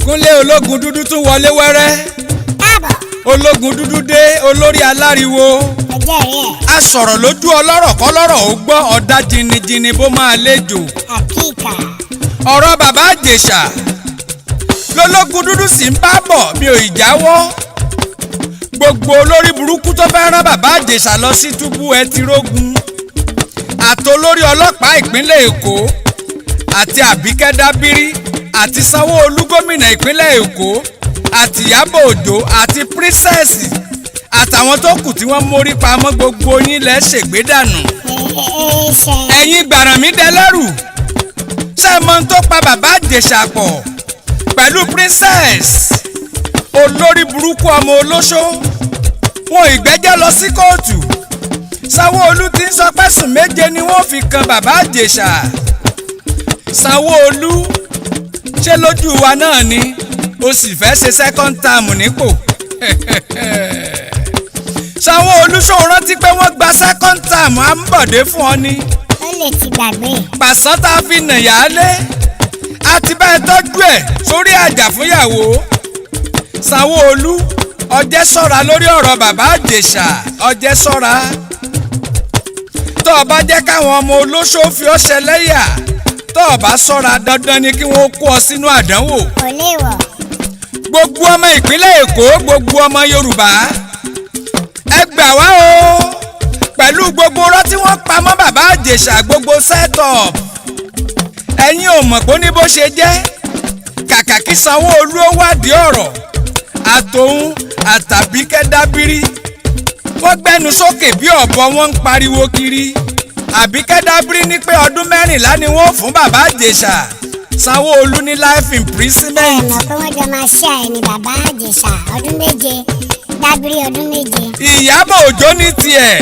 Kúnlé Ológun Dúdú tún wọlé wẹ́rẹ́. Káàbọ̀. Ológun Dúdú dé, olórí aláriwo. Ọjọ́ rí ẹ̀. A sọ̀rọ̀ lójú ọlọ́rọ̀ kọ́lọ́rọ̀ ó gbọ́, ọ̀dà jìnnìjìnnì bó máa léjò. Àkíkà. Ọ̀rọ̀ Bàbá Ìjẹ̀ṣà lológun dúdú sì ń bá bọ̀, mi ò ìjáwọ́. Gbogbo olórí burúkú tó fẹ́ rán Bàbá Ìjẹ̀ṣà lọ sí túbú, ẹ ti rógun. Àtolórí ọlọ́pàá ìpínlẹ̀ Èkó àti Àbíkẹ́ Dábírí àti Sanwó-Olú gómìnà ìpínlẹ̀ Èkó àti Ìyábọ̀ Òjó àti Princess àtàwọn tó kù tí wọ́n mórí pamọ́, gbogbo yín lẹ́ ṣègbè dànù. Ṣe. Ẹ̀yin gbàrànmí dẹlẹ́rù, ṣé ẹ mọ ohun tó pa Bàbá Ìjẹ̀ṣà pọ̀ pẹ̀lú Princess, olórí burúkú ọmọ olóṣó? Wọn ìgbẹ́jọ́ lọ sí kóòtù. Sanwó-Olú ti ń sọ pé sùn 7 ni wọ́n fi kan Bàbá Ìjẹ̀ṣà. Sanwó-Olú, ṣé lójú wa náà ni o sì fẹ́ ṣe second term nípò? Sanwó-Olú, ṣó rántí pé wọ́n gba second term Àǹbọ̀dé fún ọ ni? Ó lè ti gbàgbé. Pàṣán tá a fi nà yálé àti bá ẹ tọ́jú ẹ̀ sórí àjà fúnyàwó. Sanwó-Olú, ọjẹ́ ṣọ́ra lórí ọ̀rọ̀ Bàbá Ìjẹ̀ṣà, ọjẹ́ ṣọ́ra. Tó o bá jẹ́ káwọn ọmọ olóṣó fi ọ́ ṣẹlẹ́yà, tó o bá ṣọ́ra, dandan ni kí wọ́n kó ọ sínú àdánwò. Kò léwọ̀. Gbogbo ọmọ ìpínlẹ̀ Èkó, gbogbo ọmọ Yorùbá, ẹ gbà wá o pẹ̀lú gbogbo ọ̀rọ̀ tí wọ́n pa mọ́ Bàbá Ìjẹ̀ṣà, gbogbo set-up. Ẹ̀yin ò mọ̀ pé ó ní bó ṣe jẹ́. Kàkà kí Sanwó-Olú ó wádìí ọ̀rọ̀, àtòun àtàbíkẹ́ Dábírí, wọ́n gbẹ́nu sókè bí ọ̀bọ, wọn ń pariwo kiri. Àbíkẹ́ Dábírí ní pé ọdún 14 ni wọ́n fún Bàbá Ìjẹ̀ṣà. Sanwó-Olú ní life Ẹ imprisonment. Mọ̀ pé wọ́n jọ máa ṣe àìní Bàbá Ìjẹ̀ṣà ọdún 7, Dábírí ọdún 7. Ìyábọ̀ Òjó ní tiẹ̀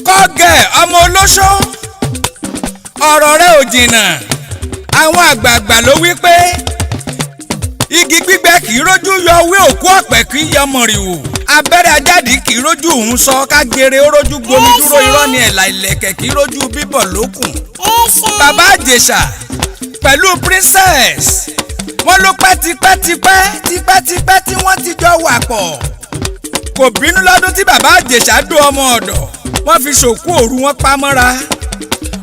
kọ́gẹ̀ ọmọ olóṣó, ọ̀rọ̀ rẹ̀ ò jìnnà. Àwọn àgbààgbà ló wí pé igi gbígbẹ kì í rójú yọ wí, òkú ọ̀pẹ kì í yọ mọ̀rìwò, abẹ́rẹ́ ajáde kì í rójú òun sọ, kágere ó rójú gbomi dúró, irọ́ ni. Ẹ̀là ìlẹ̀kẹ̀ kì í rójú bíbọ̀ lókùn. Ẹ ṣe. Bàbá Ìjẹ̀ṣà pẹ̀lú Princess, wọ́n ló pẹ́ tipẹ́ tipẹ́ tipẹ́ tipẹ́ tí wọ́n ti jọ wà pọ̀. Kò bínú lọ́dún tí Bàbá Ìjẹ̀ṣà dó ọmọ ọ̀dọ̀, wọ́n fi ṣòkú òru wọn pa mọ́ra.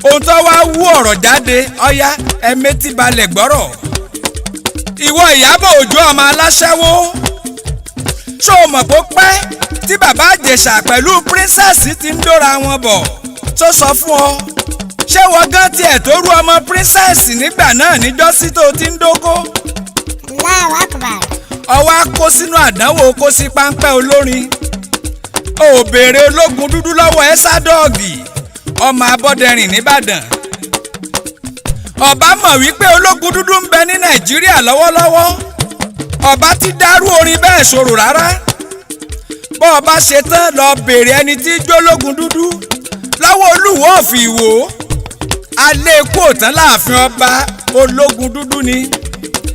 Ohun tó wá wú ọ̀rọ̀ jáde, ọ̀yá, ẹ̀mẹ́tì balẹ̀ gbọ́rọ̀. Ìwọ Ìyábọ̀ Òjó, ọmọ aláṣẹ́wó, ṣó o mọ̀ pé ó pẹ́ tí Bàbá Ìjẹ̀ṣà pẹ̀lú Princess ti ń dóra wọn bọ̀? Tó sọ fún ọ, ṣé wọ́n gán tiẹ̀ tó rú ọmọ Princess nígbà náà níjọ́sí tó ti ń dógó? Allahu Akbar. Ọwọ́ á kó sínú àdánwò, kó sí páńpẹ́ olórin. Ó béèrè Ológun Dúdú lọ́wọ́ ẹ́sà dọ́ọ̀gì ọmọ Abọ́dẹrìn nìbàdàn. Ọba mọ̀ wípé Ológun Dúdú ń bẹ ní Nàìjíríà lọ́wọ́lọ́wọ́, ọba ti dárú orin bẹ́ẹ̀ sọ̀rọ̀ rárá. Bọ́ ọba ṣe tán, lọ béèrè ẹni tí jólógun dúdú lọ́wọ́ Olúwo ọ̀fì Ìwò. Alẹ́ ikú òtán láàfin ọba, Ológun Dúdú ni.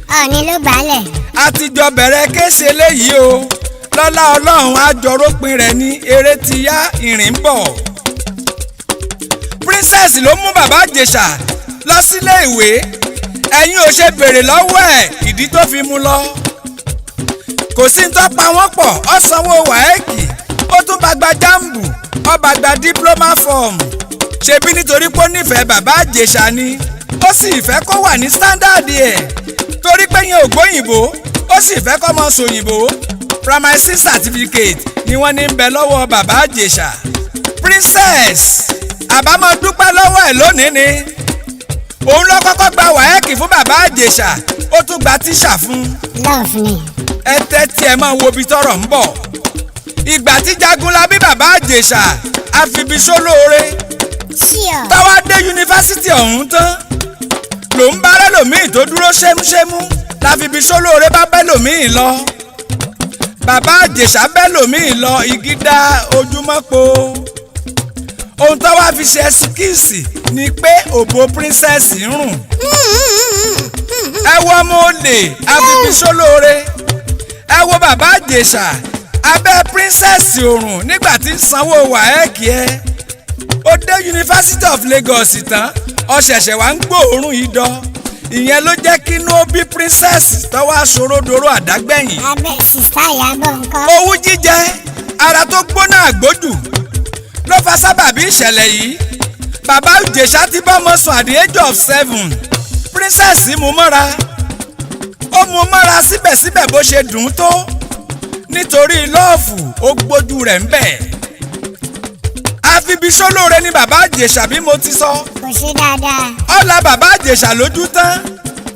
Ọ̀ọ́ni ló gbálẹ̀. Àtijọ́ bẹ̀rẹ̀ kése léyìí o. Lọ́lá Ọlọ́run, àjọrópin rẹ̀ ní eré ti yá, ìrìn ń bọ̀. Princess ló mú Bàbá Ìjẹ̀ṣà lọ sílé ìwé. Ẹ̀yin ò ṣe béèrè lọ́wọ́ ẹ̀ ìdí tó fi mú lọ? Kò sí ń tọ́pa wọ́n pọ̀. Ó sanwó WAEC, ó tún bá gba JAMB, ó bá gba diploma form. Ṣebí nítorí pé ó nífẹ̀ẹ́ Bàbá Ìjẹ̀ṣà ni, ó sì fẹ́ kó wà ní standard ẹ̀, torí pé yẹn ò gbóyìnbó, ó sì fẹ́ kó mọ sòyìnbó. Primary six certificate ni wọ́n ní ń bẹ lọ́wọ́ Bàbá Ìjẹ̀ṣà. Princess, àbámọ̀ dúpẹ́ lọ́wọ́ ẹ̀ lónìí ni. Òun ló kọ́kọ́ gba WAEC fún Bàbá Ìjẹ̀ṣà, ó tún gba tíṣà fún. Love ni. Ẹ tẹ́tí, ẹ máa wo ibi tọ́rọ̀ ń bọ̀. Ìgbà tí Jagunlabi Bàbá Ìjẹ̀ṣà àfibisólóore Ṣíọ. táwa dé yunifásitì ọ̀hún tán, ló ń bá rẹ́lòmíì tó dúró ṣémúṣémú láfibisólóore bá bẹ́lòmíì lọ. Bàbá Ìjẹ̀ṣà bẹ́lòmíì lọ, igi dá ojúmọ́ po. Ohun tó wá fi ṣe excuse ni pé òbò Princess ń rùn. Ẹ wo ọmọ olè àfibisólóore, ẹ wo Bàbá Ìjẹ̀ṣà, abẹ́ Princess òrùn nígbà tí ń sanwó WAEC ẹ. Ó dé University of Lagos tán, ó ṣẹ̀ṣẹ̀ wá ń gbóòórùn idọ. Ìyẹn ló jẹ́ kí inú ó bí Princess tọ́wọ́ aṣòrodoro àdágbẹ̀yìn. Abẹ́ Sister Ìyábọ̀ ńkọ́? Owú jíjẹ, ara tó gbóná àgbójù ló fa sábàbí ìṣẹ̀lẹ̀ yìí. Bàbá Ìjẹ̀ṣà ti bọ́mọ sùn at the age of 7. Princess mú mọ́ra, ó mú mọ́ra síbẹ̀síbẹ̀, bó ṣe dùn ún tó, nítorí love, ó gbójú rẹ̀ ń bẹ̀. Àfibiṣólóore ni bàbá Ìjẹ̀ṣà, bí mo ti sọ. Kò ṣe dáadáa. Ọ̀la bàbá Ìjẹ̀ṣà lójú tán,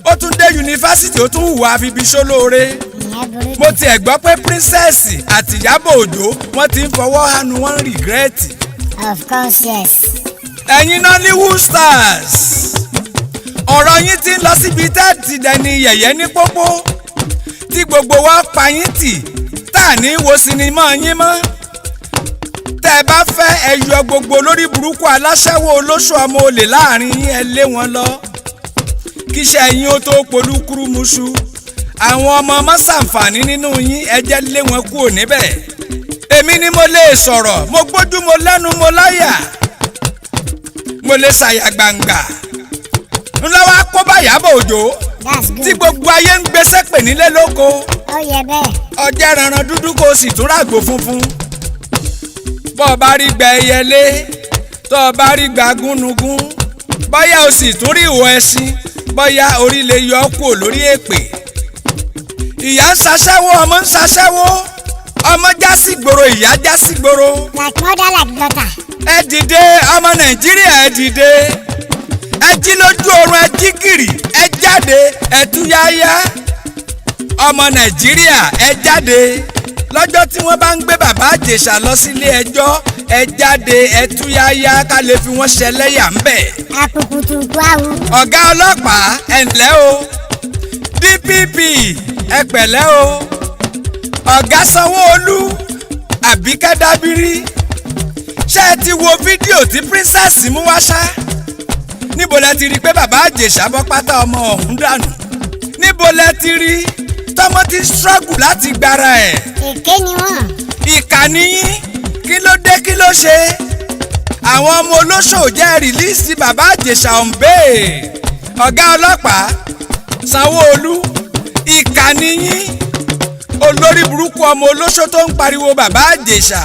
ó tún dé yunifásitì, ó tún hùwà àfibiṣólóore. Ìyẹn burú. Mo tiẹ̀ gbọ́ pé Princess àti Ìyábọ̀ Òjó, wọ́n ti ń fọwọ́ hánu, wọ́n ń regret. Of course, yes. Ẹ̀yin Nollywood stars, ọ̀rọ̀ yín ti ń lọ síbi tẹ́ ti dẹni yẹ̀yẹ́ ní pópó, tí gbogbo wa pa yín tì, tá à ní wo sinimá yín mọ́. Tẹ́ ẹ bá fẹ́, ẹ yọ gbogbo lórí burúkú, aláṣẹ́wó, olóṣù, ọmọ olè láàrin yín, ẹ lé wọn lọ, kíṣẹ́ yín ó tó polúkúrúmuṣu. Àwọn ọmọ ọmọ ṣàǹfààní nínú yín, ẹ jẹ́ lé wọn kúrò níbẹ̀. Èmi ni mo lè sọ̀rọ̀, mo gbójú, mo lẹ́nu, mo láyà, mo lè ṣàyà gbangba. Ńlá wa kó bá Ìyábọ̀ Òjó That's tí good. gbogbo ayé ń gbéṣẹ́ pè nílé lóko. Ó yẹ bẹ́ẹ̀. Ọjẹ́ ranran dúdú, kó o sì tún ràgbò funfun. Bọ́ ọ bá rí gba ẹyẹlé, tọ́ ọ bá rí gba gúnugún, bóyá o sì tún rí ìwọ ẹṣin, bóyá orí lè yọ ọ́ kúrò lórí èpè. Ìyá ń ṣaṣẹ́wó, ọmọ ń ṣaṣẹ́wó, ọmọ já sí gbòòrò, ìyá já sí gbòòrò. Like mother, like daughter. Ẹ dìde, ọmọ Nàìjíríà, ẹ dìde, ẹ jí lójú oorun, ẹ jí gìrì, ẹ jáde, ẹ túyáyá. Ọmọ Nàìjíríà, ẹ jáde. Lọ́jọ́ tí wọ́n bá ń gbé bàbá Ìjẹ̀ṣà lọ sílé ẹjọ́, ẹ jáde, ẹ túyáyá, ká lè fi wọ́n ṣẹlẹ́yà ń bẹ̀. Akukutu kwawu. Ọ̀gá ọlọ́pàá, ẹ ǹlẹ́ o. DPP, ẹ pẹ̀lẹ́ o. Ọ̀gá Sanwó-Olú, Àbíkẹ́ Dábírí, ṣé ẹ ti wo fídíò tí Princess mú wá ṣá? Níbo lẹ ti rí i pé bàbá Ìjẹ̀ṣà bọ́ pátá ọmọ ọ̀hún dànù? Níbo lẹ ti rí tọmọ ti struggle láti gbára ẹ̀? Èké ni wọ́n. Ìkànnì yín, kí ló dé? Kí ló ṣe? Àwọn ọmọ olóṣò jẹ́ release bàbá Ìjẹ̀ṣà ọ̀nbẹ́. Ọ̀gá ọlọ́pàá Sanwó-Olú, ìkànnì yín, olórí burúkú ọmọ olóṣò tó ń pariwo bàbá Ìjẹ̀ṣà,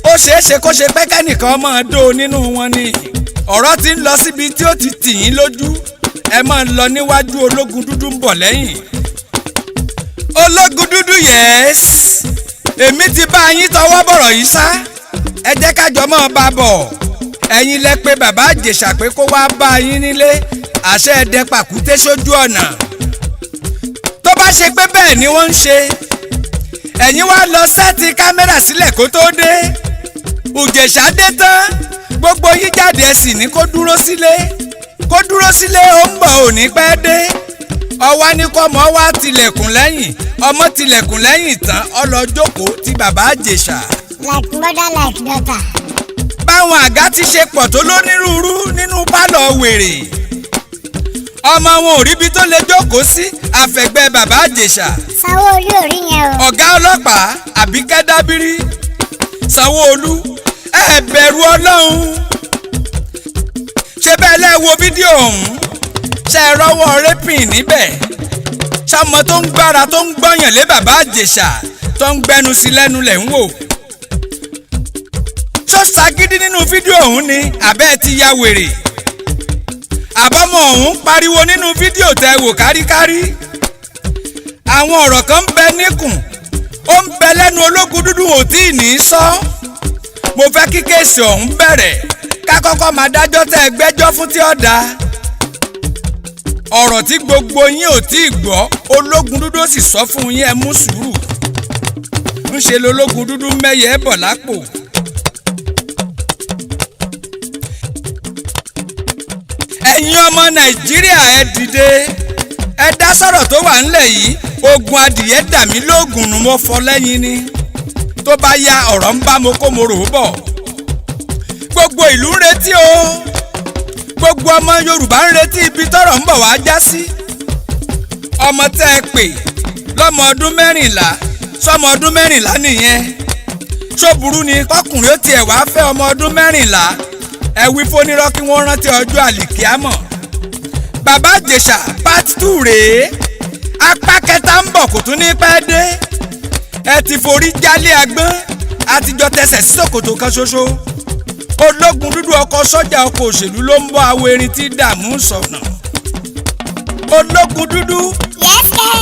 ó ṣeé ṣe kó ṣe pé kẹ́nìkan máa dó nínú wọn ni. Ọ̀rọ̀ ti ń lọ síbi tí ó ti tì yín lójú. Ẹ máa ń lọ níwájú, ológun dúdú ń bọ̀ lẹ́yìn. Ológun dúdú, yes, èmi ti bá yín tọwọ́ bọ̀rọ̀ yìí sá. Ẹ jẹ́ kájọ máa bá bọ̀. Ẹ̀yin lẹ pé bàbá Ìjẹ̀ṣà pé kó wá bá yín nílé, àṣẹ ẹ̀dẹ pàkúté sójú ọ̀nà. Tó bá ṣe pé bẹ́ẹ̀ ni wọ́n ń ṣe, ẹ̀yin wá lọ set camera sílẹ̀ kó tó dé. Ìjẹ̀ṣà dé tán, gbogbo yín jáde, ẹ sì ní kó dúró sílé, kó dúró sílé, ó ń bọ̀, ò ní pẹ́ dé. Ọwá ní kọ́mọ wá tilẹ̀kùn lẹ́yìn, ọmọ tilẹ̀kùn lẹ́yìn tán, ó lọ jókòó ti bàbá Ìjẹ̀ṣà. Like mother, like daughter. Báwọn àga ti ṣe pọ̀ tó lónírúurú nínú pálọ̀ wèrè, ọmọ wọn ò ríbi tó lè jókòó sí àfẹ̀gbẹ́ bàbá Ìjẹ̀ṣà. Sanwó-Olú ò rí yẹn o. Ọ̀gá ọlọ́pàá, Àbíkẹ́ Dábírí, Sanwó-Olú, ẹ bẹ̀rù Ọlọ́run. Ṣé bẹ́ẹ̀ lẹ́ wo fídíò ọ̀hún? Ṣe é rọ́wọ́ raping níbẹ̀? Ṣọmọ tó ń gbára, tó ń gbọ́yàn lé bàbá Ìjẹ̀ṣà, tó ń gbẹnu sí lẹ́nu lẹ̀ ń wò? Ṣó ṣagídí nínú fídíò ọ̀hún ni, àbẹ́ ti ya wèrè? Àbọ̀mọ̀ ọ̀hún pariwo nínú fídíò tẹ́ wò káríkárí. Àwọn ọ̀rọ̀ kan ń bẹ níkùn, ó ń bẹ lẹ́nu ológun dúdú, ò tí ì ní í sọ. Mo fẹ́ kí case ọ̀hún bẹ̀rẹ̀, ká kọ́kọ́ máa dájọ́ tẹ́ ẹ gbẹ́jọ́ fún tí ó dáa. Ọ̀rọ̀ tí gbogbo yín ò tí ì gbọ́, ológun dúdú ó sì sọ fún yín. Ẹ mú sùúrù. Ń ṣe lológun dúdú mẹ́yẹ bọ̀ lápò. Ẹ̀yin ọmọ Nàìjíríà, ẹ dìde, ẹ dá sọ̀rọ̀ tó wà ńlẹ̀ yìí. Ogun adìyẹ dà mí lóògùn nù, mo fọ lẹ́yìn ni. Tó bá ya ọ̀rọ̀ ń bá mo kó mo rò ó bọ̀. Gbogbo ìlú ń retí o, gbogbo ọmọ Yorùbá ń retí ibi tọ́rọ̀ ń bọ̀ wá já sí. Ọmọ tẹ́ ẹ pè lọ́mọ ọdún 14, sọmọ ọdún 14 nìyẹn? Ṣó burú ni kọkùnrin ó tiẹ̀ wá fẹ́ ọmọ ọdún 14? Ẹ wí fónírọ́ kí wọ́n rántí ọjọ́ àlìkíámọ̀. Bàbá Ìjẹ̀ṣà part 2 rèé. Apá kẹta ń bọ̀, kò tún ní pẹ́ dé. Ẹ ti forí jálé agbọ́n, àtijọ́ tẹsẹ̀ sí ṣòkòtò kan ṣoṣo. Ológun dúdú, ọkọ̀ sọ́jà, ọkọ̀ òṣèlú ló ń bọ́ awo erin tí dààmú sọ̀nà. Ológun dúdú. Yẹ́sẹ̀.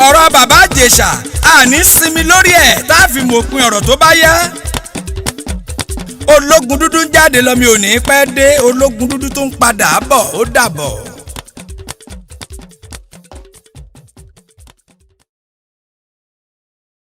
Ọ̀rọ̀ Bàbá Ìjẹ̀ṣà, àní sinmi lórí ẹ̀ tá a fi mọ̀pin ọ̀rọ̀ tó bá yá. Ológun dúdú ń jáde lọ, mi ò ní pẹ́ dé. Ológun dúdú tó ń padà bọ̀. Ó dàbọ̀.